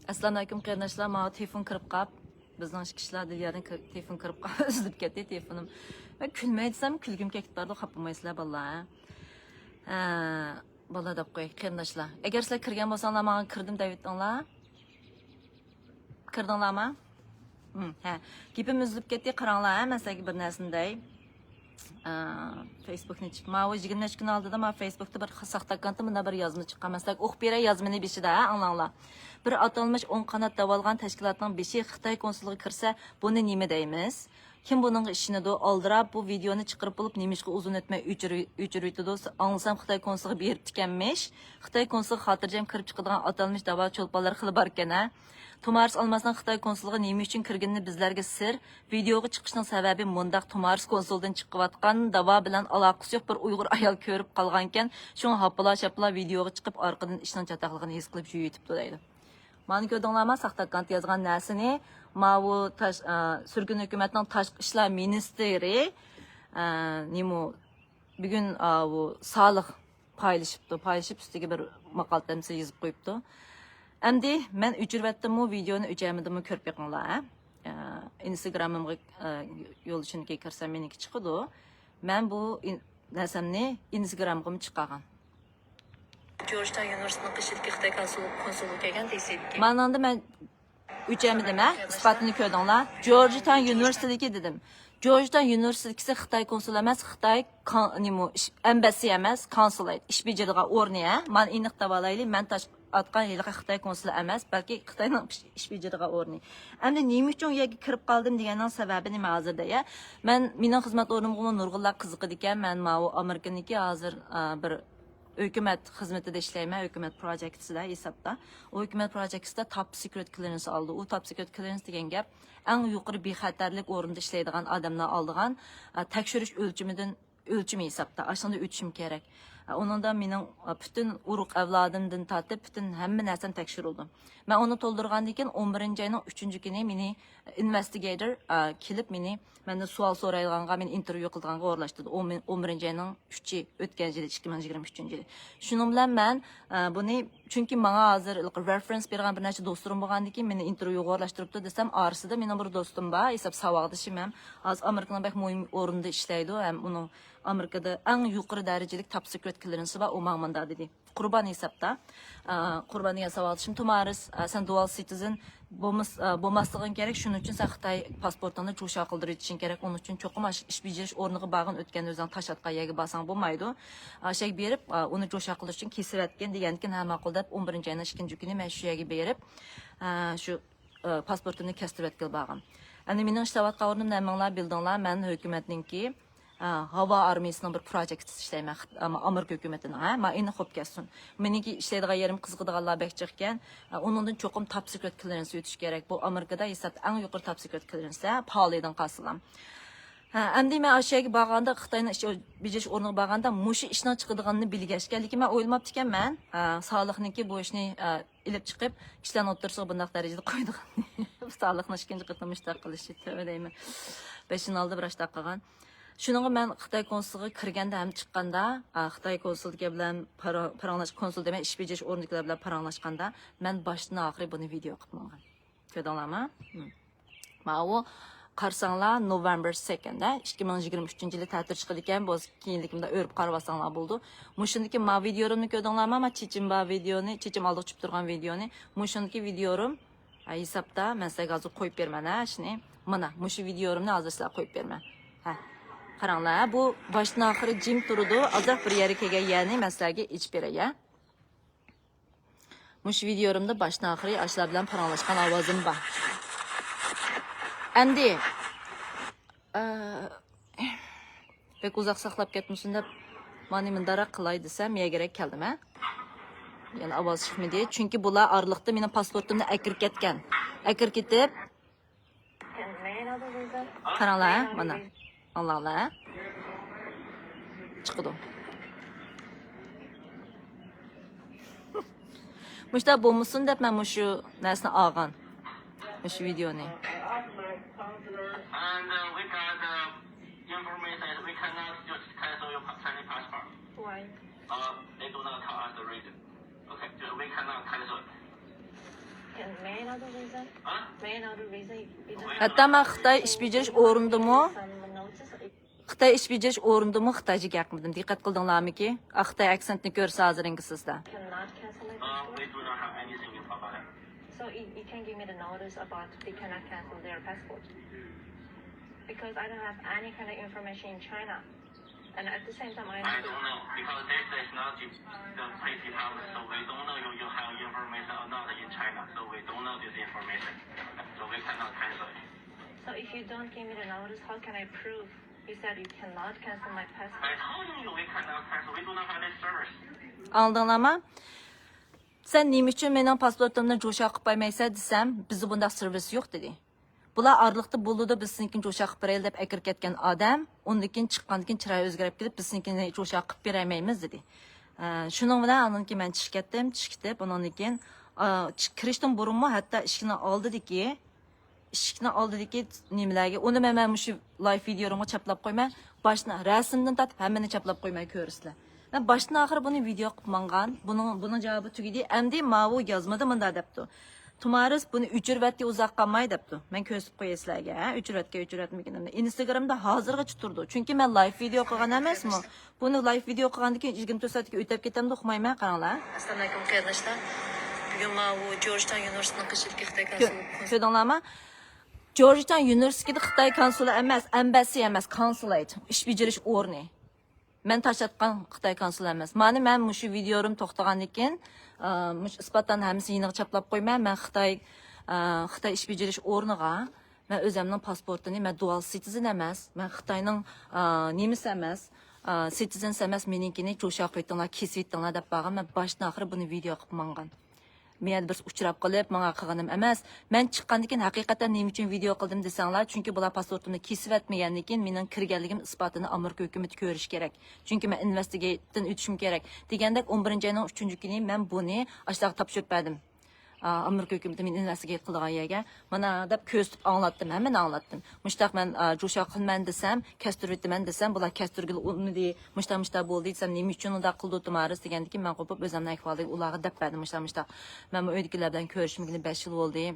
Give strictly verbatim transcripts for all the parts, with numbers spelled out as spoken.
ئەسسالامۇئەلەيكۇم قېرىنداشلار، ماۋۇ تېلېفون كىرىپ قاپ، بىزنىڭ ئىككى كىشىلەر دىليارنىڭ كىر-، تېلېفون كىرىپ قاپ ئۈزۈلۈپ كەتتى تېلېفونۇم. مەن كۈلمەي دېسەم كۈلگۈم كېلىپ بارىدۇ، خاپا بولمايسىلەر بالىلار، ھە؟ ھە، بالىلار دەپ قوياي، قېرىنداشلار. ئەگەر سىلەر كىرگەن بولساڭلار، ماڭا كىردىم دەۋېتىڭلار. كىردىڭلارمۇ؟ ھە. گېپىم ئۈزۈلۈپ كەتتى، قاراڭلار، ھە، مەن سىلەرگە بىر نەرسىنى دەي. ئە، فېيسبۇكنى چىق-، ماۋۇ يىگىرمە ئۈچ كۈن ئالدىدا ماۋۇ فېيسبۇكتا بىر ساختاكانتى مۇنداق بىر يازما چىققان. مەن سىلەرگە ئوقۇپ بېرەي يازمىنى بېشىدا، ھە، ئاڭلاڭلار. بىر ئاتالمىش ئوڭ قانات دەۋالغان تەشكىلاتنىڭ بېشى خىتاي كونسۇلىغا كىرسە، بۇنى نېمە دەيمىز؟ كىم بۇنىڭغا ئىشىنىدۇ؟ ئالدىراپ بۇ ۋىدېئونى چىقىرىپ بولۇپ، نېمىشقا ئۇزۇن ئۆتمەي ئۆچۈرۈ-، ئۆچۈرۈۋېتىدۇ؟ ئاڭلىسام خىتاي كونسۇلىغا بېرىپتىكەنمىش. خىتاي كونسۇلىغا خاتىرجەم كىرىپ چىقىدىغان ئاتالمىش داۋا چولپانلار خېلى باركەن، ھە؟ تومارىس ئالماسنىڭ خىتاي كونسۇلىغا نېمە ئۈچۈن كىرگىنىنى بىزلەرگە سىر. ۋىدېئوغا چىقىشنىڭ سەۋەبى مۇنداق، تومارىس كونسۇلدىن چىقىۋاتقان داۋا بىلەن ئالاقىسى يوق بىر ئۇيغۇر ئايال كۆرۈپ قالغانىكەن، شۇڭا ھاپىلا-شاپىلا ۋىدېئوغا چىقىپ ئارقىدىن ئىشنىڭ چاتاقلىقىنى ھېس قىلىپ يۈيۈتۈپتۇ دەيدۇ. مانا كۆردۈڭلارمۇ ساختاكانت يازغان نەرسىنى؟ ماۋۇ تاش-، ئا، سۈرگۈن ھۆكۈمەتنىڭ تاشقى ئىشلار مىنىستىرى، ئا، نېمۇ، بۈگۈن، ئاۋۇ سالىخ پايلىشىپتۇ، پايلىشىپ ئۈستىگە بىر ماقالە تەمسىل يېزىپ قويۇپتۇ. ئەمدى مەن ئۆچۈرۈۋەتتىممۇ ۋىدېئونى، ئۆچۈرمىدىممۇ كۆرۈپ بېقىڭلار، ھە؟ ئە، ئىنستاگرامىمغا، ئە، يولدىشىمنىڭكىگە كىرسەم مېنىڭكى چىقىدۇ. مەن بۇ ئىن-، نەرسەمنى ئىنستاگرامغىمۇ چىقارغان. جورجتاون يۇنىۋېرسىتېتىنىڭ قېشىدىكى خىتاي كونسۇل-، كونسۇللۇقى ئىكەن، دېسىدىكى. مانىڭدا مەن ئۆچەمدىم، ھە؟ ئىسپاتىنى كۆردۈڭلار. جورجتاون يۇنىۋېرسىتېتىدىكى دېدىم. جورجتاون يۇنىۋېرسىتېتىكىسى خىتاي كونسۇلى ئەمەس، خىتاي كان-، نېمۇ، ئىش-، ئەمبەسسى ئەمەس، كونسۇلېيت، ئىش بېجىرىدىغان ئورنى، ھە؟ مانا ئېنىق دەۋالايلى، مەن تاش-، ئاتقان ھېلىقى خىتاي كونسۇلى ئەمەس، بەلكى خىتاينىڭ ئىش، ئىش بېجىرىدىغان ئورنى. ئەمدى نېمە ئۈچۈن ئۇ يەرگە كىرىپ قالدىم دېگەننىڭ سەۋەبى نېمە ھازىردا، يا؟ مەن، مېنىڭ خىزمەت ئورنۇمغىمۇ نۇرغۇنلار قىزىقىدىكەن. مەن ماۋۇ ئامېرىكىنىڭكى ھازىر، ئا، بىر ھۆكۈمەت خىزمىتىدە ئىشلەيمەن، ھۆكۈمەت پروجېكتىدا ھېسابتا. ئۇ ھۆكۈمەت پروجېكتىدا توپ سېكرېت كلىرېنس ئالىدۇ. ئۇ توپ سېكرېت كلىرېنس دېگەن گەپ، ئەڭ يۇقىرى بىخەتەرلىك ئورنىدا ئىشلەيدىغان ئادەملەر ئالىدىغان، ئە، تەكشۈرۈش ئۆلچىمىدىن، ئۆلچىمى ھېسابتا. ئاشۇنىڭدا ئۆتۈشۈم كېرەك. ئە، ئۇنىڭدا مېنىڭ، ئە، پۈتۈن ئۇرۇق ئەۋلادىمدىن تارتىپ، پۈتۈن ھەممە نەرسەم تەكشۈرۈلىدۇ. مەن ئۇنى تولدۇرغاندىن كېيىن، ئون بىرىنچى ئاينىڭ ئۈچىنچى كۈنى مېنى ئىنۋېستىگېيتور، ئە، كېلىپ مېنى مەندىن سوئال سورايدىغانغا، مېنى ئىنتېرۋيۇ قىلىدىغانغا ئورۇنلاشتۇردى. ئون، ئون بىرىنچى ئاينىڭ ئۈچى ئۆتكەن يىلى، ئىككى مىڭ يىگىرمە ئۈچىنچى يىلى. شۇنىڭ بىلەن مەن، ئە، بۇنى، چۈنكى ماڭا ھازىر رېفېرېنس بېرىدىغان بىر نەچچە دوستلىرىم بولغاندىكىن، مېنى ئىنتېرۋيۇغا ئورۇنلاشتۇرۇپتۇ دېسەم، ئارىسىدا مېنىڭ بىر دوستۇم بار، ھېساب ساۋاقدىشىم ھەم ھازىر ئامېرىكىنىڭ بەك مۇھىم ئورنىدا ئىشلەيدۇ ھەم ئۇنىڭ ئامېرىكىدا ئەڭ يۇقىرى دەرىجىلىك توپ سېكرېت كلىرېنسى بار، ئۇ ماڭا مۇنداق دېدى. قۇربان ھېسابتا. ئا، قۇربان دېگەن ساۋاقدىشىم، تومارىس، ئا، سەن دۇئال سىتىزېن بولماس-، ئا، بولماسلىقىڭ كېرەك، شۇنىڭ ئۈچۈن سەن خىتاي پاسپورتىڭنى جۇشا قىلدۇرۇش ئۈچۈن كېرەك، ئۇنىڭ ئۈچۈن چوقۇم ئاش-، ئىش بېجىرىش ئورنىغا بارغىن، ئۆتكەندە ئۆزۈڭ تاش ئاتقان يەرگە بارساڭ بولمايدۇ. ئاشۇ يەرگە بېرىپ، ئا، ئۇنى جۇشا قىلدۇرۇش ئۈچۈن كېسىۋەتكىن دېگەندىكىن، ھە، ماقۇل دەپ، ئون بىرىنچى ئاينىڭ ئىككىنچى كۈنى مەن شۇ يەرگە بېرىپ، ئا، شۇ، ئا، پاسپورتۇمنى كەستۈرۈۋەتكىلى بارغان. ئەمدى مېنىڭ ئىشلەۋاتقان ئورنۇمنى ھەممىڭلار بىلدىڭلار، مەن ھۆكۈمەتنىڭكى ئا، ھاۋا ئارمىيىسىنىڭ بىر پروجېكتىدا ئىشلەيمەن، خىت-، ئاما-، ئامېرىكا ھۆكۈمىتىنىڭ، ھە، ما ئېنىق بولۇپ كەتسۇن. مېنىڭكى ئىشلەيدىغان يېرىم قىزىقىدىغانلار بەك جىقكەن. ئا، ئۇنىڭدىن چوقۇم توپ سېكرېت كلىرېنس ئۆتۈش كېرەك. بۇ ئامېرىكىدا ھېسابتا ئەڭ يۇقىرى توپ سېكرېت كلىرېنس، ھە، پالىدىن قالسىلا. ھە، ئەمدى مەن ئاشۇ يەرگە بارغاندا، خىتاينىڭ ئىش بېجىرىش ئورنىغا بارغاندا، مۇشۇ ئىشنىڭ چىقىدىغىنىنى بىلگەچكە، لېكىن مەن ئويلىماپتىكەنمەن، ئا، سالىخنىڭكى بۇ ئىشنى، ئا، ئېلىپ چىقىپ، كىشىلەرنىڭ ئوتتۇرىسىغا بۇنداق دەرىجىدە قويىدىغان. سالىخنىڭ ئىككىنچى قېتىم مۇشۇنداق قىلىشى، تۆۋە دەيمەن. بەش يىل ئالدى بىر ئاشتاق قىلغان. شۇنىڭغا مەن خىتاي كونسۇلىغا كىرگەندە ھەم چىققاندا، ئا، خىتاي كونسۇلدىكى بىلەن پارا-، پاراڭلاش-، كونسۇل دېمەي، ئىش بېجىرىش ئورنىدىكىلەر بىلەن پاراڭلاشقاندا، مەن باشتىن ئاخىرى بۇنى ۋىدېو قىلىپ ماڭغان. كۆردۈڭلارمۇ؟ ھىم. ماۋۇ قارىساڭلار، نوۋېمبېر سەككىندە، ئىككى مىڭ يىگىرمە ئۈچىنچى يىلى تەتۈر چىقىدىكەن، بولسا كېيىنلىكىمدە ئۆرۈپ قارىۋالساڭلار بولىدۇ. مۇشۇندىكى ما ۋىدېيورۇمنى كۆردۈڭلارمۇ؟ ما چېچىم بار ۋىدېيونى، چېچىم ئالدىغا چۈشۈپ تۇرغان ۋىدېيونى. مۇشۇندىكى ۋىدېيورۇم، ھە، ھېسابتا، مەن سىلەرگە ھازىر قويۇپ بېرىمەن، ھە، شۇنى. مانا، مۇشۇ ۋىدېيورۇمنى ھازىر سىلەرگە قويۇپ بېرىمەن. ھە، قاراڭلار، ھە، بۇ باشتىن ئاخىرى جىم تۇرىدۇ، ئازراق بىر يەرگە كەلگەن يەرنى مەن سىلەرگە ئېچىپ بېرەي، ھە. مۇشۇ ۋىدېيورۇمدا باشتىن ئاخىرى ئاشۇلار بىلەن پاراڭلاشقان ئاۋازىم بار. ئەمدى، ئە، بەك ئۇزاق ساقلاپ كەتمىسۇن دەپ، مانا مۇنداقراق قىلاي دېسەم، يەگىرەك كەلدىم، ھە؟ يەنە ئاۋاز چىقمىدى. چۈنكى بۇلار ئارىلىقتا مېنىڭ پاسپورتۇمنى ئەكىرىپ كەتكەن. ئەكىرىپ كېتىپ، قاراڭلار، ھە، مانا. ئاڭلاڭلار، ھە. چىقىدۇ. مۇشۇنداق بولمىسۇن دەپ مەن مۇشۇ نەرسىنى ئالغان. مۇشۇ ۋىدېونى. And, uh, we got, uh, information is we cannot just cancel your Chinese passport. Why? Uh, they do not tell us the reason. Okay, just we cannot cancel it. May I know the reason? May I know the reason you don't have ھەتتا مەن خىتاي ئىش بېجىرىش ئورنىدىمۇ، some notice? خىتاي ئىش بېجىرىش ئورنىدىمۇ خىتايچە گەپ قىلدىم. دىققەت قىلدىڭلارمىكى؟ خىتاي ئەكسېنتنى كۆرسە ھازىرىنقى سىزدە. Cannot cancel my passport. So you, you can give me the notice about they cannot cancel their passport. Because I don't have any kind of information in China. And at the same time, I I don't know, because this is not the, the place you have, so we don't know you, you have information or not in China, so we don't know this information. So we cannot cancel it. So if you don't give me the notice, how can I prove? You said you cannot cancel my passport. I told you we cannot cancel. We do not have this service. ئاڭلىدىڭلارمۇ؟ سەن نېمە ئۈچۈن مېنىڭ پاسپورتۇمنى جوشا قىلىپ قويمايسەن دېسەم، بىزدە بۇنداق سېرۋىس يوق دېدى. بۇلار ئارىلىقتا بولىدۇ، بىز سېنىڭكىنى جوشا قىلىپ بېرەيلى دەپ ئەكىرىپ كەتكەن ئادەم، ئۇندىن كېيىن چىققاندىن كېيىن چىرايى ئۆزگىرىپ كېتىپ، بىز سېنىڭكىنى جوشا قىلىپ بېرەلمەيمىز دېدى. ئە، شۇنىڭ بىلەن ئاندىن كېيىن مەن چىقىپ كەتتىم، چىقىپ كېتىپ، ئۇنىڭدىن كېيىن، ئا، چىق-، كىرىشتىن بۇرۇنمۇ ھەتتا ئىشىكنىڭ ئالدىدىكى ئىشىكنىڭ ئالدىدىكى نېمىلەرگە، ئۇنى مەن، مەن مۇشۇ لايف ۋىدېيومغا چاپلاپ قويماي، باشتىن، رەسىمدىن تارتىپ ھەممىنى چاپلاپ قويماي كۆرىسىلەر. مەن باشتىن ئاخىر بۇنى ۋىدېيو قىلىپ ماڭغان. بۇنىڭ، بۇنىڭ جاۋابى تۈگىدى. ئەمدى ماۋۇ يازمىدا مۇنداق دەپتۇ. تۇمارىس بۇنى ئۆچۈرۈۋەتكە ئۇزاق قالماي دەپتۇ. مەن كۆرسىتىپ قوياي سىلەرگە، ھە؟ ئۆچۈرۈۋەتكە، ئۆچۈرۈۋەتمىگىنىمنى. ئىنستاگرامدا ھازىرغىچە تۇرىدۇ. چۈنكى مەن لايف ۋىدېيو قىلغان ئەمەسمۇ. بۇنى لايف ۋىدېئو قىلغاندىن كېيىن يىگىرمە تۆت سائەتتىكى ئۆتۈپ كېتەمدۇ، ئۇقمايمەن، قاراڭلار. ئەسسالامۇئەلەيكۇم قېرىنداشلار. بۈگۈن ماۋۇ جورجتاون يۇنىۋېرسىتېتىنىڭ قېشىدىكى خىتاي كۆ-، كونسۇلى. كۆردۈڭلارمۇ؟ جورجتاون يۇنىۋېرسىتېتى خىتاي كونسۇلى ئەمەس، ئەمبەسسى ئەمەس، كونسۇلەيت، ئىش بېجىرىش ئورنى. مەن تاشلاتقان خىتاي كونسۇلى ئەمەس. مانا مەن مۇشۇ ۋىدېئولىرىم توختىغاندىن كېيىن، ئا، مۇشۇ ئىسپاتلارنى ھەممىسىنى يېنىغا چاپلاپ قويىمەن. مەن خىتاي، ئا، خىتاي ئىش بېجىرىش ئورنىغا مەن ئۆزۈمنىڭ پاسپورتىنى، مەن دۇئال سىتىزېن ئەمەس، مەن خىتاينىڭ، ئا، نېمىسى ئەمەس، ئا، سىتىزېنسى ئەمەس، مېنىڭكىنى جوشا قىلىۋېتىڭلار، كېسىۋېتىڭلار دەپ بارغان. مەن باشتىن ئاخىرى بۇنى ۋىدېئو قىلىپ ماڭغان. مەن يەنە بىرسى ئۇچراپ قېلىپ، ماڭا قىلغىنىم ئەمەس. مەن چىققاندىن كېيىن ھەقىقەتەن نېمە ئۈچۈن ۋىدېئو قىلدىم دېسەڭلار، چۈنكى بۇلار پاسپورتۇمنى كېسىۋەتمىگەندىن كېيىن مېنىڭ كىرگەنلىكىم ئىسپاتىنى ئامېرىكا ھۆكۈمىتى كۆرۈشى كېرەك. چۈنكى مەن ئىنۋېستىگېيتتىن ئۆتۈشۈم كېرەك. دېگەندەك، ئون بىرىنچى ئاينىڭ ئۈچىنچى كۈنى مەن بۇنى ئاشۇنداق تاپشۇرۇپ بەردىم. ئا، ئامېرىكا ھۆكۈمىتى مېنى ئىنۋېستىگېيت قىلىدىغان يەرگە مانا دەپ كۆرسىتىپ ئاڭلاتتىم، ھەممىنى ئاڭلاتتىم. مۇشتاق مەن، ئا، جوشا قىلىمەن دېسەم، كەستۈرۈۋېتىمەن دېسەم، بۇلار كەستۈرگىلى ئۇنىدى، مۇشتاق مۇشتاق بولدى دېسەم، نېمە ئۈچۈن ئۇنداق قىلدى تۇمارىس دېگەندىكىن مەن قوپۇپ ئۆزۈمنىڭ ئەھۋالىنى ئۇلارغا دەپ بەردىم، مۇشتاق مۇشتاق. مەنمۇ ئۆيدىكىلەر بىلەن كۆرۈشمىگىلى بەش يىل بولدى.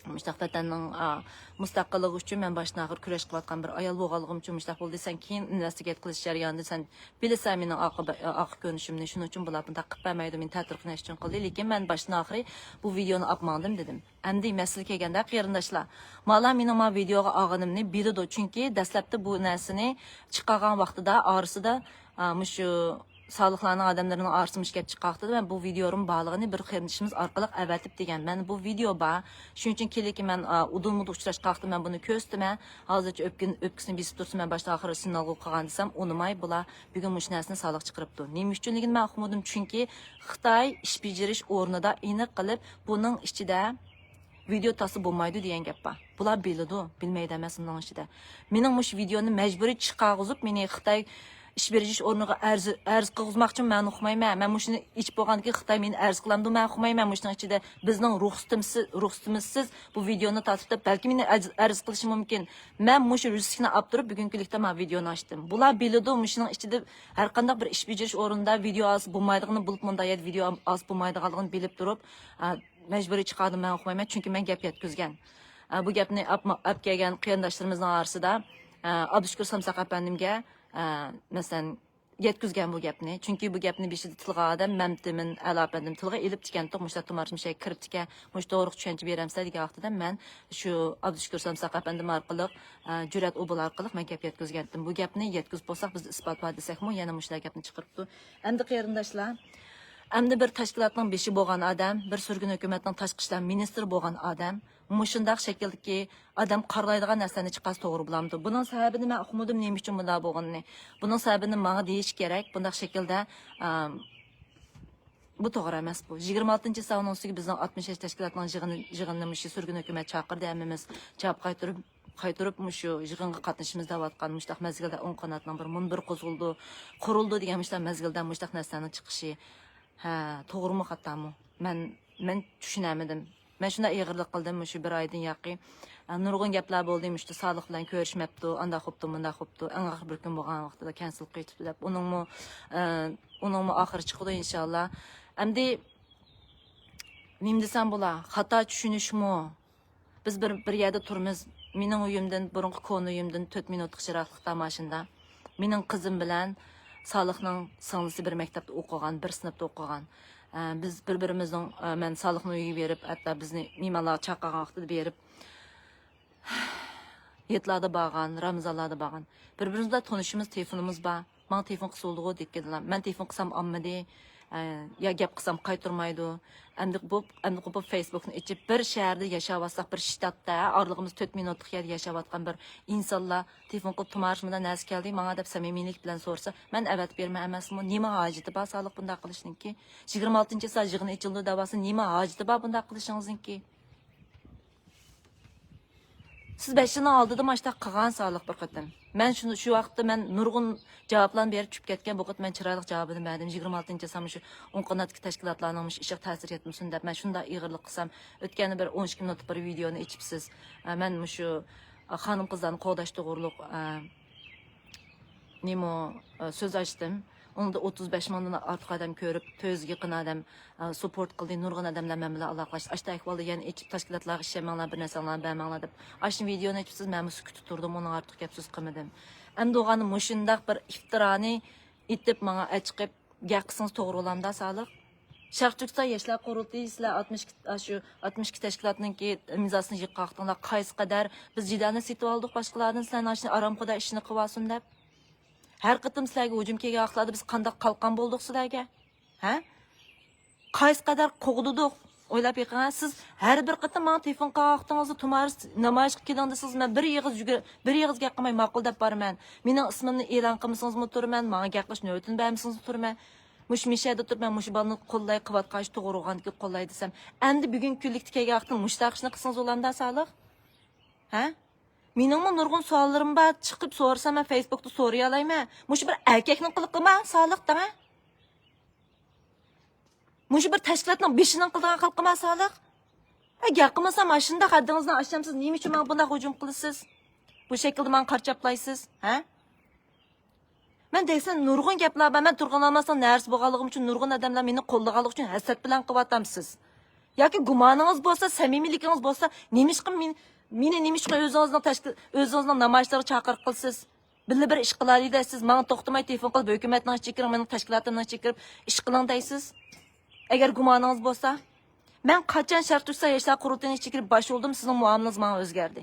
مۇشتاق ۋەتەننىڭ، ئا، مۇستەقىللىقى ئۈچۈن مەن باشتىن ئاخىر كۈرەش قىلىۋاتقان بىر ئايال بولغانلىقىم ئۈچۈن مۇشتاق بولدى. سەن كېيىن ئىنۋېستىگېيت قىلىش جەريانىدا سەن بىلىسەن مېنىڭ ئارقا، ئارقا كۆرۈنۈشۈمنى، شۇنىڭ ئۈچۈن بۇلار بۇنداق قىلىپ بەرمەيدۇ، مېنى تەتۈر قىلىش ئۈچۈن قىلدى. لېكىن مەن باشتىن ئاخىرى بۇ ۋىدېئونى ئاپ ماڭدىم دېدىم. ئەمدى مەسىلە كەلگەندە، قېرىنداشلار، مالا مېنىڭ ما ۋىدېئوغا ئالغىنىمنى بىلىدۇ، چۈنكى دەسلەپتە بۇ نەرسىنى چىقارغان ۋاقتىدا ئارىسىدا، ئا، مۇشۇ سالىھلارنىڭ ئادەملىرىنىڭ ئارىسىدا مۇشۇ گەپ چىققان ۋاقتىدا مەن بۇ ۋىدېئولىرىم بارلىقىنى بىر قېرىندىشىمىز ئارقىلىق ئەۋەتىپ دېگەن. مەن بۇ ۋىدېئو بار. شۇنىڭ ئۈچۈن كېلىكى مەن، ئا، ئۇدۇلمۇدا ئۇچراشقان ۋاقتىدا مەن بۇنى كۆرسىتىمەن. ھازىرچە ئۆپكىنى، ئۆپكىسىنى بېسىپ تۇرسا، مەن باشتا ئاخىرى سىنالغۇ قىلغان دېسەم، ئۇنىماي، بۇلار بۈگۈن مۇشۇ نەرسىنى سالىق چىقىرىپتۇ. نېمە ئۈچۈنلۈكىنى مەن ئۇقمىدىم، چۈنكى خىتاي ئىش بېجىرىش ئورنىدا ئېنىق قىلىپ، بۇنىڭ ئىچىدە ۋىدېو تارتسا بولمايدۇ دېگەن گەپ بار. بۇلار بىلىدۇ، بىلمەيدۇ ئەمەس ئۇنىڭ ئىچىدە. مېنىڭ مۇشۇ ۋىدېونى مەجبۇرىي چىقارغۇزۇپ، مېنى خىتاي ئىش بېجىرىش ئورنىغا ئەرز، ئەرز قىلغۇزماقچىمۇ، مەن ئۇقمايمەن. مەن مۇشۇنى ئېچىپ بولغاندىن كېيىن خىتاي مېنى ئەرز قىلامدۇ، مەن ئۇقمايمەن. مۇشۇنىڭ ئىچىدە بىزنىڭ رۇخسىتىمسىز، رۇخسىتىمىزسىز بۇ ۋىدېونى تارتىپ، بەلكى مېنى ئەرز، ئەرز قىلىشى مۇمكىن. مەن مۇشۇ رىسكنى ئاپ تۇرۇپ، بۈگۈنكى كۈنلۈكتە مانا ۋىدېونى ئاچتىم. بۇلار بىلىدۇ، مۇشۇنىڭ ئىچىدە ھەر قانداق بىر ئىش بېجىرىش ئورنىدا ۋىدېو ئالسا بولمايدىغىنى، بولۇپ مۇنداق يەردە ۋىدېو ئالسا بولمايدىغانلىقىنى بىلىپ تۇرۇپ، ئا، مەجبۇرىي چىقاردىم، مەن ئۇقمايمەن، چۈنكى مەن گەپ يەتكۈزگەن. ئا، بۇ گەپنى ئاپ، ئاپ كەلگەن قېرىنداشلىرىمىزنىڭ ئارىسىدا، ئا، ئابدۇشۈكۈر سامساق ئەپەندىمگە، ئا، مەسىلەن، يەتكۈزگەن بۇ گەپنى. چۈنكى بۇ گەپنى بېشىدا تىلغا ئادەم مەمتىمىن ئەلا ئەپەندىم تىلغا ئېلىپ تىكەنتۇق، مۇشۇنداق تۇمارىس مۇشۇ يەرگە كىرىپتىكەن، مۇشۇ توغرا چۈشەنچە بېرەمسىلەر دېگەن ۋاقتىدا مەن شۇ ئابدۇشۈكۈر سامساق ئەپەندىم ئارقىلىق، ئا، جۈرئەت ئوبۇل ئارقىلىق مەن گەپ يەتكۈزگەنتىم. بۇ گەپنى يەتكۈزۈپ بولساق، بىزدە ئىسپات بار دېسەكمۇ، يەنە مۇشۇنداق گەپنى چىقىرىپتۇ. ئەمدى قېرىنداشلار، ئەمدى بىر تەشكىلاتنىڭ بېشى بولغان ئادەم، بىر سۈرگۈن ھۆكۈمەتنىڭ تاشقى ئىشلار مىنىستىرى بولغان ئادەم مۇشۇنداق شەكىلدىكى ئادەم قارىلايدىغان نەرسىلەرنى چىقارسا توغرا بولامدۇ؟ بۇنىڭ سەۋەبىنى مەن ئۇقمىدىم، نېمە ئۈچۈن بۇنداق بولغىنىنى. بۇنىڭ سەۋەبىنى ماڭا دېيىش كېرەك. بۇنداق شەكىلدە، ئام، بۇ توغرا ئەمەس بۇ. يىگىرمە ئالتىنچى ساۋۇننىڭ ئۈستىگە بىزنىڭ ئاتمىش ياش تەشكىلاتنىڭ يىغىنى، يىغىنىنى مۇشۇ سۈرگۈن ھۆكۈمەت چاقىردى، ھەممىمىز جاۋاب قايتۇرۇپ، قايتۇرۇپ مۇشۇ يىغىنغا قاتنىشىمىز دەۋاتقان مۇشۇنداق مەزگىلدە ئوڭ قاناتنىڭ بىر مۇنبىرى قوزغىلىدۇ، قۇرۇلىدۇ دېگەن مۇشۇنداق مەزگىلدە مۇشۇنداق نەرسىلەرنىڭ چىقىشى، ھە، توغرىمۇ خاتامۇ؟ مەن، مەن چۈشىنەلمىدىم. مەن شۇنداق ئېغىرلىق قىلدىم مۇشۇ بىر ئايدىن ياقى. ئە، نۇرغۇن گەپلەر بولدى، مۇشۇ سالىھ بىلەن كۆرۈشمەپتۇ، ئانداق بوپتۇ، مۇنداق بوپتۇ، ئەڭ ئاخىر بىر كۈن بولغان ۋاقتىدا كەنسېل قىلىۋېتىپتۇ دەپ. ئۇنىڭمۇ، ئە، ئۇنىڭمۇ ئاخىرى چىقىدۇ ئىنشاللا. ئەمدى نېمە دېسەم بولا، خاتا چۈشىنىشمۇ. بىز بىر، بىر يەردە تۇرىمىز. مېنىڭ ئۆيۈمدىن، بۇرۇنقى كونا ئۆيۈمدىن تۆت مىنۇتلۇق يىراقلىقتا ماشىنىدا. مېنىڭ قىزىم بىلەن سالىھنىڭ سىڭلىسى بىر مەكتەپتە ئوقۇغان، بىر سىنىپتا ئوقۇغان. ئە، بىز بىر-بىرىمىزنىڭ، ئە، مەن سالىھنىڭ ئۆيىگە بېرىپ، ھەتتا بىزنى مېھمانلارغا چاقىرغان ۋاقتىدا بېرىپ، ھېيتلاردا بارغان، رامىزانلاردا بارغان. بىر-بىرىمىز بىلەن تونۇشىمىز، تېلېفونىمىز بار. ماڭا تېلېفون قىلسا بولىدىغۇ دەپ كېلىدىلا. مەن تېلېفون قىلسام ئالمىدى، ئە، يا گەپ قىلسام قايتۇرمايدۇ. ئەمدى بۇ، ئەمدى بۇ فېيسبۇكنى ئېچىپ، بىر شەھەردە ياشاۋاتساق، بىر شتاتتا، ئارىلىقىمىز تۆت مىنۇتلۇق يەردە ياشاۋاتقان بىر ئىنسانلار تېلېفون قىلىپ، تۇمارىش مۇنداق نەرسە كەلدى، ماڭا دەپ سەمىمىيلىك بىلەن سورىسا، مەن ئەۋەتىپ بېرىمەن ئەمەسمۇ؟ نېمە ھاجىتى بار سالىھ بۇنداق قىلىشنىڭكى؟ يىگىرمە ئالتىنچى چىسلا يىغىن ئېچىلىدۇ دەۋاتسا، نېمە ھاجىتى بار بۇنداق قىلىشىڭىزنىڭكى؟ سىز بەش يىلنىڭ ئالدىدا مانا شۇنداق قىلغان سالىھ بىر قېتىم. مەن شۇنى، شۇ ۋاقىتتا مەن نۇرغۇن جاۋابلارنى بېرىپ چۈشۈپ كەتكەن. بۇ قېتىم مەن چىرايلىق جاۋابىنى بەردىم. يىگىرمە ئالتىنچى چىسلا مۇشۇ ئۇ قاناتتىكى تەشكىلاتلارنىڭ مۇشۇ ئىشىغا تەسىر يەتمىسۇن دەپ، مەن شۇنداق ئېغىرلىق قىلسام، ئۆتكەندە بىر ئون ئىككى مىنۇتلۇق بىر ۋىدېونى ئېچىپسىز. ئە، مەن مۇشۇ، ئە، خانىم-قىزلارنى قوغداش توغرۇلۇق، ئە، نېمە، ئە، سۆز ئاچتىم. ئۇنىڭدا ئوتتۇز بەش مىڭدىن ئارتۇق ئادەم كۆرۈپ، تۆت يۈزگە يېقىن ئادەم، ئە، سۇپورت قىلدى. نۇرغۇن ئادەم بىلەن مەن بىلەن ئالاقىلەشتى. ئاشۇنداق ئەھۋالدا يەنە ئېچىپ، تەشكىلاتلارغا ئىشەنمەڭلار، بىر نەرسەڭلارنى بەرمەڭلار دەپ، ئاشۇ ۋىدېونى ئېچىپسىز، مەنمۇ سۈكۈتتە تۇردۇم، ئۇنىڭ ئارتۇق گەپ سۆز قىلمىدىم. ئەمدى بولغاندا مۇشۇنداق بىر ئىفتىرانى ئېتىپ، ماڭا ئەچىقىپ گەپ قىلسىڭىز توغرا بولامدا سالىھ؟ شەرقىي تۈركىستان ياشلار قۇرۇلتىيى، سىلەر ئاتمىش ئىككى، ئاشۇ ئاتمىش ئىككى تەشكىلاتنىڭكى ئىمزاسىنى يىغقان ۋاقتىڭلار قايسى قەدەر بىز جېدەلنى سېتىۋالدۇق باشقىلاردىن، سىلەرنىڭ ئاشۇ ئارامخودا ئىشىنى قىلىۋالسۇن دەپ. ھەر قېتىم سىلەرگە ھۇجۇم كەلگەن ۋاقىتلاردا بىز قانداق قالقان بولدۇق سىلەرگە؟ ھە؟ قايسى قەدەر قوغدىدۇق؟ ئويلاپ بېقىڭ، ھە؟ سىز ھەر بىر قېتىم ماڭا تېلېفون قىلغان ۋاقتىڭىزدا، تۇمارىس نامايىشقا كېلىڭ دېسىڭىز، مەن بىر ئېغىز يۈگۈر-، بىر ئېغىز گەپ قىلماي ماقۇل دەپ بارىمەن. مېنىڭ ئىسمىمنى ئېلان قىلمىسىڭىزمۇ تۇرىمەن، ماڭا گەپ قىلىش نۆۋىتىنى بەرمىسىڭىزمۇ تۇرىمەن. مۇشۇ مىشەدە تۇرۇپ، مەن مۇشۇ بالىنى قوللاي، قىلىۋاتقان ئىشنى توغرا بولغاندىكىن قوللاي دېسەم، ئەمدى بۈگۈنكى كۈنلۈكتە كەلگەن ۋاقىتتا مۇشۇنداق ئىشنى قىلسىڭىز بولامدا سالىھ؟ ھە؟ مېنىڭمۇ نۇرغۇن سوئاللىرىم بار، چىقىپ سورىسام مەن فېيسبۇكتا سورىيالايمەن. مۇشۇ بىر ئەركەكنىڭ قىلىقىما سالىھ دەڭە؟ مۇشۇ بىر تەشكىلاتنىڭ بېشىنىڭ قىلىدىغان قىلىقىما سالىھ؟ ھە، گەپ قىلمىسام ئاشۇنداق ھەددىڭىزدىن ئاشامسىز، نېمە ئۈچۈن ماڭا بۇنداق ھۇجۇم قىلىسىز؟ بۇ شەكىلدە ماڭا قارا چاپلايسىز، ھە؟ مەن دەيسەن نۇرغۇن گەپلەر بار، مەن تۇرغان ئالماسنىڭ نەۋرىسى بولغانلىقىم ئۈچۈن نۇرغۇن ئادەملەر مېنى قوللىغانلىقى ئۈچۈن ھەسەت بىلەن قىلىۋاتامسىز؟ ياكى گۇمانىڭىز بولسا، سەمىمىيلىكىڭىز بولسا، نېمىشقا مېنى، مېنى نېمىشقا ئۆزىڭىزنىڭ تەشكىل-، ئۆزىڭىزنىڭ نامايىشلىرىغا چاقىرىق قىلىسىز؟ بىللە بىر ئىش قىلايلى دەيسىز، ماڭا توختىماي تېلېفون قىلىپ، ھۆكۈمەتنىڭ ئىچىگە كىرىڭ، مېنىڭ تەشكىلاتىمنىڭ ئىچىگە كىرىپ ئىش قىلىڭ دەيسىز. ئەگەر گۇمانىڭىز بولسا، مەن قاچان شەرقىي تۈركىستان ياشلار قۇرۇلتىيىنىڭ ئىچىگە كىرىپ باش بولدۇم، سىزنىڭ مۇئامىلىڭىز ماڭا ئۆزگەردى.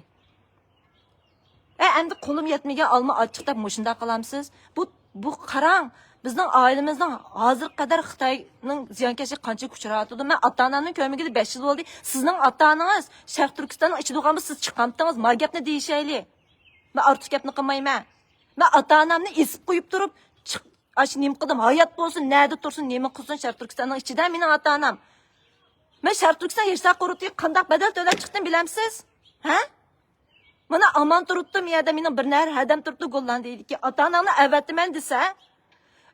ئە، ئەمدى قولۇم يەتمىگەن ئالما ئاچچىق دەپ مۇشۇنداق قىلامسىز؟ بۇ، بۇ قاراڭ، بىزنىڭ ئائىلىمىزنىڭ ھازىرغا قەدەر خىتاينىڭ زىيانكەشلىكىگە قانچىلىك ئۇچراۋاتىدۇ. مەن ئاتا ئانامنى كۆرمىگىلى بەش يىل بولدى. سىزنىڭ ئاتا ئانىڭىز شەرقىي تۈركىستاننىڭ ئىچىدە بولغان بولسا، سىز چىقامتىڭىز، ما گەپنى دېيىشەيلى. مەن ئارتۇق گەپنى قىلمايمەن. مەن ئاتا ئانامنى ئېسىپ قويۇپ تۇرۇپ، چىق-، ئاشۇ نېمە قىلدىم؟ ھايات بولسۇن، نەدە تۇرسۇن، نېمە قىلسۇن، شەرقىي تۈركىستاننىڭ ئىچىدە مېنىڭ ئاتا ئانام. مەن شەرقىي تۈركىستان ياشلار قۇرۇلتىيىغا قانداق بەدەل تۆلەپ چىقتىم بىلەمسىز؟ ھە؟ مانا ئامان تۇرۇپتۇ، مۇ يەردە مېنىڭ بىر نەر ھەدەم تۇرۇپتۇ، گوللاندىيىدىكى. ئاتا ئاناڭنى ئەۋەتىمەن دېسە،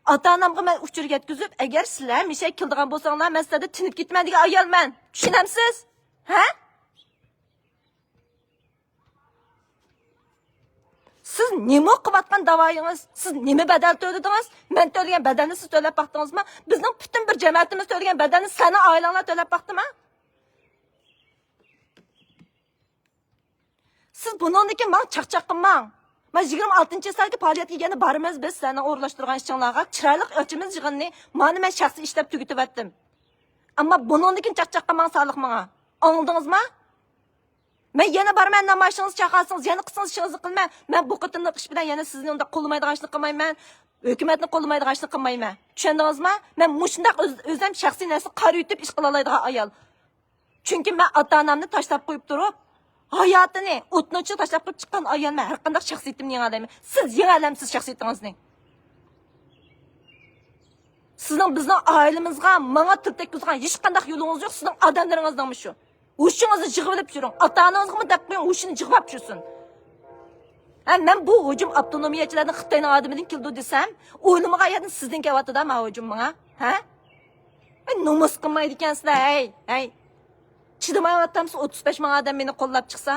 ئاتا ئانامغا مەن ئۇچۇر يەتكۈزۈپ، ئەگەر سىلەر مىشەگە كېلىدىغان بولساڭلار، مەن سىلەردىن تىنىپ كېتىمەن دېگەن ئايالمەن. چۈشىنەمسىز؟ ھە؟ سىز نېمە قىلىۋاتقان داۋايىڭىز؟ سىز نېمە بەدەل تۆلىدىڭىز؟ مەن تۆلىگەن بەدەلنى سىز تۆلەپ باقتىڭىزمۇ؟ بىزنىڭ پۈتۈن بىر جەمەتىمىز تۆلىگەن بەدەلنى سىلەرنىڭ ئائىلەڭلار تۆلەپ باقتىمۇ؟ سىز بۇنىڭدىن كېيىن ماڭا چاقچاق قىلماڭ. مانا يىگىرمە ئالتىنچى چىسلادىكى پائالىيەتكە يەنە بارىمىز بىز، سىلەرنىڭ ئورۇنلاشتۇرغان ئىشىڭلارغا. چىرايلىق ئېچىمىز يىغىنىنى مانا مەن شەخسىي ئىشلەپ تۈگىتىۋەتتىم. ئەمما بۇنىڭدىن كېيىن چاقچاق قىلماڭ سالىھ ماڭا. ئاڭلىدىڭىزمۇ؟ مەن يەنە بارىمەن، نامايىشىڭىزنى چاقىرسىڭىز، يەنە قىلسىڭىز ئىشىڭىزنى قىلىمەن. مەن بۇ قېتىملىق ئىش بىلەن يەنە سىزنى ئۇنداق قوللىمايدىغان ئىشنى قىلمايمەن. ھۆكۈمەتنى قوللىمايدىغان ئىشنى قىلمايمەن. چۈشەندىڭىزمۇ؟ مەن مۇشۇنداق ئۆز-، ئۆزۈم شەخسىي نەرسىنى قارا يۇتۇپ ئىش قىلالايدىغان ئايال. چۈنكى مەن ئاتا-ئانامنى تاشلاپ قويۇپ تۇرۇپ، ھاياتىنى ئوتنىڭ ئىچىگە تاشلاپ قويۇپ چىققان ئايالمەن. ھەر قانداق شەخسىيىتىمنى يېڭەلەيمەن. سىز يېڭەلەمسىز شەخسىيىتىڭىزنى؟ سىزنىڭ بىزنىڭ ئائىلىمىزغا، ماڭا تىل تەگكۈزىدىغان ھېچقانداق يولىڭىز يوق. سىزنىڭ ئادەملىرىڭىزنىڭمۇ شۇ. ھوشىڭىزنى يىغىۋېلىپ يۈرۈڭ. ئاتا-ئانىڭىزغىمۇ دەپ قويۇڭ، ھوشىنى يىغىۋاپ يۈرسۇن. ھە، مەن بۇ ھۇجۇم ئاپتونومىيەچىلەرنىڭ خىتاينىڭ ئادىمىدىن كېلىدۇ دېسەم، ئويلىمىغان يەردىن سىزدىن كېلىۋاتىدۇ ماۋۇ ھۇجۇم ماڭا. ھە؟ ھەي، نومۇس قىلمايدىكەنسىلەر، ھەي، ھەي. چىدىمايۋاتامسىز، ئوتتۇز بەش مىڭ ئادەم مېنى قوللاپ چىقسا؟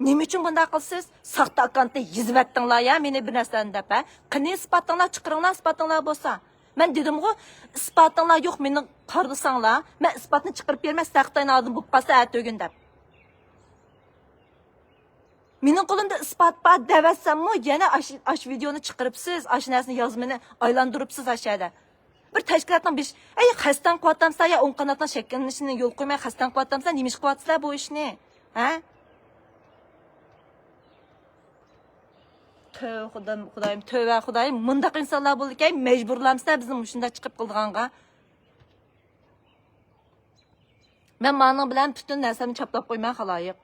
نېمە ئۈچۈن بۇنداق قىلىسىز؟ ساختا ئاككاونتنى يېزىۋەتتىڭلار يا مېنى بىر نەرسىلەرنى دەپ، ھە؟ قېنى ئىسپاتىڭلار، چىقىرىڭلار ئىسپاتىڭلار بولسا. مەن دېدىمغۇ، ئىسپاتىڭلار يوق، مېنى قارىلىساڭلار، مەن ئىسپاتنى چىقىرىپ بېرىمەن، سىلەر خىتاينىڭ ئالدىدا بولۇپ قالسا ئەتە ئۆگۈن دەپ. مېنىڭ قولۇمدا ئىسپات بار دەۋەتسەممۇ، يەنە ئاش، ئاش ۋىدېونى چىقىرىپسىز، ئاش نەرسىنى يازمىنى ئايلاندۇرۇپسىز ئاش يەردە. بىر تەشكىلاتنىڭ بېشى، ئەي، خەستەڭ قىلىۋاتامسىلەر يا ئوڭ قاناتنىڭ شەكىللىنىشىنى يول قويماي خەستەڭ قىلىۋاتامسىلەر، نېمە ئىش قىلىۋاتىسىلەر بۇ ئىشنى؟ ھە؟ تۆۋە خۇدام، خۇدايىم، تۆۋە خۇدايىم، مۇنداق ئىنسانلار بولىدىكەن، مەجبۇرلامسىلەر بىزنى مۇشۇنداق چىقىپ قىلىدىغانغا. مەن مانىڭ بىلەن پۈتۈن نەرسەمنى چاپلاپ قويىمەن، خالايىق.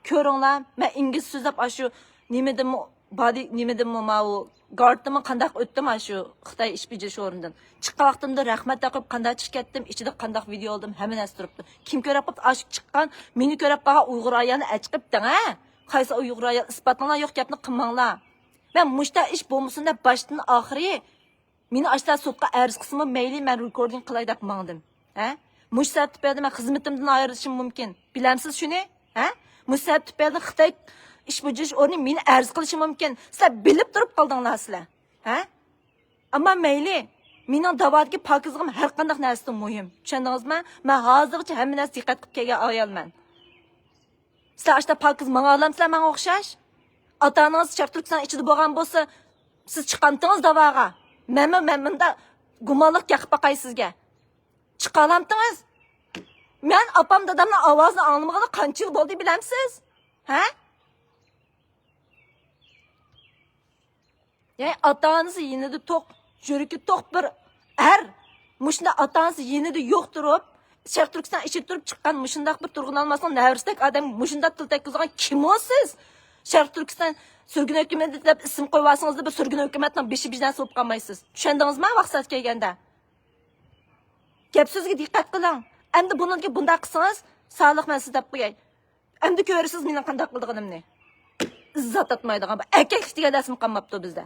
كۆرۈڭلار، مەن ئىنگلىزچە سۆزلەپ ئاشۇ نېمىدىنمۇ، بادى نېمىدىنمۇ، ماۋۇ گارتتىنمۇ قانداق ئۆتتۈم ئاشۇ خىتاي ئىش بېجىرىش ئورنىدىن. چىققان ۋاقتىمدا رەھمەت ئوقۇپ، قانداق چىقىپ كەتتىم، ئىچىدە قانداق ۋىدېئو ئالدىم، ھەممە نەرسە تۇرۇپتۇ. كىم كۆرۈپ قاپتۇ ئاشۇ چىققان، مېنى كۆرۈپ قالغان ئۇيغۇر ئايالنى ئەچىقىپ دەڭ، ھە؟ قايسى ئۇيغۇر ئايال؟ ئىسپاتلاڭلار، يوق گەپنى قىلماڭلار. مەن مۇشتا ئىش بولمىسۇن دەپ باشتىن ئاخىرى مېنى ئاشتا سوتقا ئەرز قىلسىمۇ مەيلى، مەن رېكوردىنگ قىلاي دەپ ماڭدىم. ھە؟ مۇشۇ سەۋەب تۈپەيلىدىن مەن خىزمىتىمدىن ئايرىلىشىم مۇمكىن. بىلەمسىز شۇنى؟ ھە؟ مۇشۇ سەۋەب تۈپەيلىدىن خىتاي ئىش بېجىرىش ئورنى مېنى ئەرز قىلىشى مۇمكىن. سىلەر بىلىپ تۇرۇپ قالدىڭلار سىلەر. ھە؟ ئەمما مەيلى، مېنىڭ داۋادىكى پاكىزلىقىم ھەر قانداق نەرسىدىن مۇھىم. چۈشەندىڭىزمۇ؟ مەن ھازىرغىچە ھەممە نەرسە دىققەت قىلىپ كەلگەن ئايالمەن. سىلەر ئاشتا پاكىز ماڭالامسىلەر ماڭا ئوخشاش؟ ئاتا-ئانىڭىز شەرقىي تۈركىستان ئىچىدە بولغان بولسا، سىز چىقامتىڭىز داۋاغا؟ مەنمۇ، مەن مۇندا گۇمانلىق يېقىپ باقاي سىزگە. چىقالامتىڭىز؟ مەن ئاپام دادامنىڭ ئاۋازىنى ئاڭلىمىغىلى قانچە يىل بولدى بىلەمسىز؟ ھە؟ يەنى ئاتا-ئانىسى يېنىدا توق، يۈرىكى توق بىر ئەر مۇشۇنداق ئاتا-ئانىسى يېنىدا يوق تۇرۇپ، شەرقىي تۈركىستان ئىچىدە تۇرۇپ چىققان مۇشۇنداق بىر تۇرغۇن ئالماسنىڭ نەۋرىسىدەك ئادەم مۇشۇنداق تىل تەگكۈزىدىغان كىم ئۇ سىز؟ شەرقىي تۈركىستان سۈرگۈن ھۆكۈمىتى دەپ ئىسىم قويۇۋالسىڭىزلا، بىر سۈرگۈن ھۆكۈمەتنىڭ بېشى بىجنەس بولۇپ قالمايسىز. چۈشەندىڭىزما؟ ۋاقساز كەلگەندە گەپ سۆزگە دىققەت قىلىڭ. ئەمدى بۇنىڭدىن كېيىن بۇنداق قىلسىڭىز، سالىق، مەن سىزنى دەپ قوياي. ئەمدى كۆرىسىز مېنىڭ قانداق قىلىدىغىنىمنى. ئىززەت تاپمايدىغان بىر ئەركەكلىك دېگەن نەرسىمۇ قالماپتۇ بىزدە.